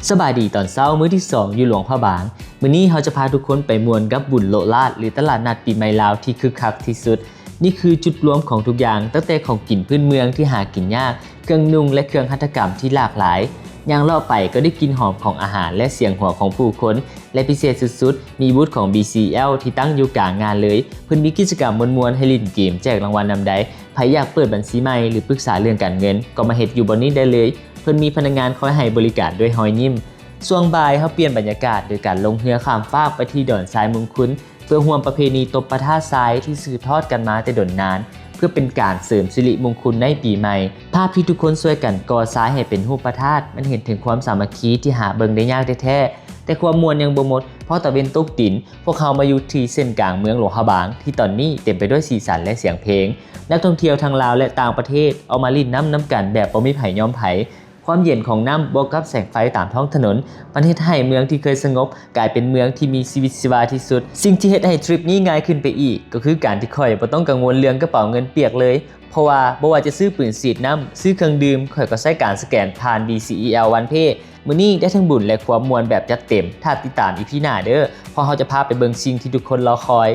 ສະບາຍດີຕອນເຊົ້າ ມື້ທີສອງຢູ່ຫຼວງພະບາງ. ມື້ນີ້ເຮົາຈະພາທຸກຄົນໄປມ່ວນກັບບຸນໂລະລາດ ຫຼື ຕະຫຼາດນັດປີໃໝ່ລາວທີ່ຄຶກຄັກທີ່ສຸດ. ນີ້ຄືຈຸດລວມຂອງທຸກຢ່າງ, ຕັ້ງແຕ່ຂອງກິນພື້ນເມືອງທີ່ຫາກິນຍາກ, ເຄື່ອງນຸ່ງ ແລະ ເຄື່ອງຫັດຖະກຳທີ່ຫຼາກຫຼາຍ. ຍ່າງເລາະໄປກໍໄດ້ກິ່ນຫອມຂອງອາຫານ ແລະ ສຽງຫົວຂອງຜູ້ຄົນ ແລະ ພິເສດສຸດໆ ມີບູດຂອງ ບີ ຊີ ແອລ ທີ່ຕັ້ງຢູ່ກາງງານເລີຍ. ເພິ່ນມີກິດຈະກຳມ່ວນໆໃຫ້ຫຼິ້ນເກມ, ແຈກລາງວັນນຳໃດ. ໃຜຢາກເປີດບັນຊີໃໝ່ ຫຼື ປຶກສາເລື່ອງການເງິນ ກໍມາເຮັດຢູ່ບ່ອນນີ້ໄດ້ເລີຍ. ເພິ່ນມີພະນັກງານຄອຍໃຫ້ບໍລິການດ້ວຍຮອຍຍິ້ມ. ຊ່ວງບ່າຍເຮົາປ່ຽນບັນຍາກາດໂດຍການລົງເຮືອຂ້າມຟາກໄປທີ່ດອນຊາຍມຸງຄຸນ ເພື່ອຮ່ວມປະເພນີຕົບພະທາດຊາຍທີ່ສືບທອດກັນມາແຕ່ດົນນານ ເພື່ອເປັນການເສີມສິລິມຸງຄຸນໃນປີໃໝ່. ພາບທີ່ທຸກຄົນຊ່ວຍກັນກໍ່ຊາຍໃຫ້ເປັນຮູບພະທາດ ມັນເຫັນເຖິງຄວາມສາມັກຄີທີ່ຫາເບິ່ງໄດ້ຍາກແທ້ໆ. ແຕ່ຄວາມມ່ວນຍັງບໍ່ໝົດ, ພໍຕາເວັນຕົກດິນ ພວກເຮົາມາຢູ່ທີ່ເສັ້ນກາງເມືອງຫຼວງພະບາງ ທີ່ຕອນນີ້ເຕັມໄປດ້ວຍສີສັນ ແລະ ສຽງເພງ. ນັກທ່ອງທ່ຽວທັງລາວ ແລະ ຕ່າງປະເທດອອກມາຫຼິ້ນນ້ຳນຳກັນແບບບໍ່ມີໃຜຍອມໃຜ. ຄວາມເຢັນຂອງນ້ຳບວກກັບແສງໄຟຕາມທ້ອງຖະໜົນ ມັນເຮັດໃຫ້ເມືອງທີ່ເຄີຍສະຫງົບກາຍເປັນເມືອງທີ່ມີຊີວິດຊີວາທີ່ສຸດ. ສິ່ງທີ່ເຮັດໃຫ້ທຣິບນີ້ງ່າຍຂຶ້ນໄປອີກ ກໍຄືການທີ່ຂ້ອຍບໍ່ຕ້ອງກັງວົນເລື່ອງກະເປົາເງິນປຽກເລີຍ, ເພາະວ່າບໍ່ວ່າຈະຊື້ປືນສີດນ້ຳ, ຊື້ເຄື່ອງດື່ມ, ຂ້ອຍກໍໃຊ້ການສະແກນຜ່ານ ບີ ຊີ ອີ ແອລ ວັນເພ. ມື້ນີ້ໄດ້ທັງບຸນ ແລະ ຄວາມມ່ວນແບບຈັດເຕັມ. ຖ້າຕິດຕາມ ອີ ພີ ໜ້າເດີ້, ເພາະເຮົາຈະພາໄປເບິ່ງສິ່ງທີ່ທຸກຄົນລໍຄອຍ.